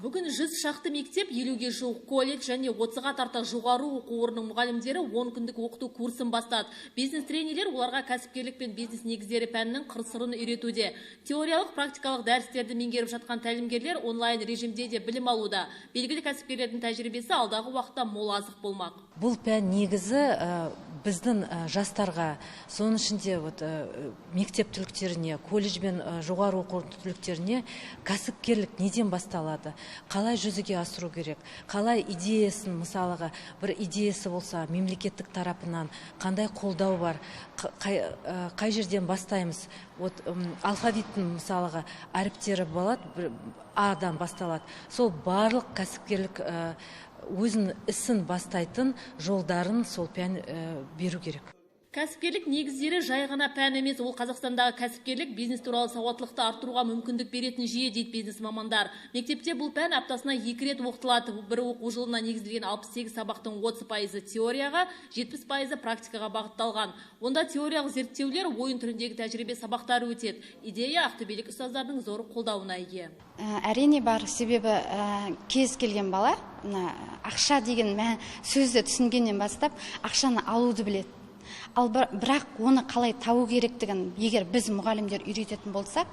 Бүгін 100 шақты мектеп, 50-ге жуық колледж және 30-ға тарта жоғары оқу орнының мұғалімдері 10 күндік оқыту курсын бастады. Бизнес-тренерлер оларға кәсіпкерлік пен бизнес негіздері пәнінің қыр-сырын үйретуде. Теориялық, практикалық дәрістерді меңгеріп жатқан тәлімгерлер онлайн режимде де білім алуда. Белгілі кәсіпкерлердің тәжірибесі алдағы уақытта мол азық болмақ. Бұл пән негізі біздің жастарға, соның ішінде мектеп түліктеріне, колледж бен жоғары оқу түліктеріне кәсіпкерлік неден басталады, қалай жүзеге асыру керек, қалай идеясын, мысалыға бір идеясы болса, мемлекеттік тарапынан қандай қолдау бар, қай жерден бастаймыз. Алфавиттің мысалыға әріптері болады, А-дан басталады. Сол барлық кәсіпкерлік өзінің ісін бастайтын жолдарын сол пән беру керек. Кәсіпкерлік негіздері жай ғана пән емес, ол Қазақстандағы кәсіпкерлік бизнес туралы сауаттылықты арттыруға мүмкіндік беретін жүйе, дейді бизнес мамандар. Мектепте бұл пән аптасына 2 рет оқытылады. Бір оқу жылына негізделген 68 сабақтың 30% теорияға, 70% практикаға бағытталған. Онда теориялық зерттеулер, ойын түріндегі тәжірибе сабақтары өтеді. Идея ақтөбелік ұстаздардың зор қолдауына ие. Әрине бар, себебі кез келген бала ақша деген сөзді түсінгеннен бастап ақшаны алуды біледі. Ал бірақ оны қалай табу керектігін егер біз мұғалімдер үйрететін болсақ,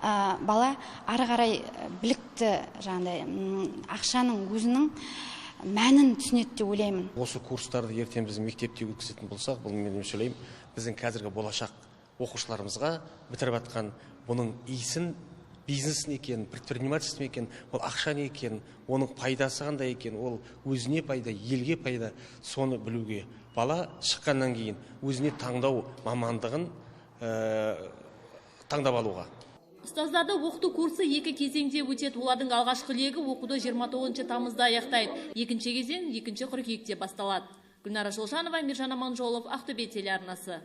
бала ары қарай білікті жаңағыдай ақшаның өзінің мәнін түсінеді деп ойлаймын. Осы курстарды ертең біздің мектепте өткізетін болсақ, бұл мен ойлаймын, біздің қазіргі болашақ оқушыларымызға бітіріп жатқан бұның иісін, бизнес не екенін, предпринимательство не екенін, ол ақша не екенін, оның пайдасы қандай екенін, ол өзіне пайда, елге пайда, соны білуге. Бала шыққаннан кейін өзіне таңдау мамандығын таңдап алуға. Ұстаздарды оқыту курсы 2 кезеңде өтеді. Олардың алғашқы легі оқуды 29 тамызда аяқтайды. Екінші кезең 2 қыркүйекте басталады. Гүлнара Жолжанова, Миржан Аманжолов, Ақтөбе телеарнасы.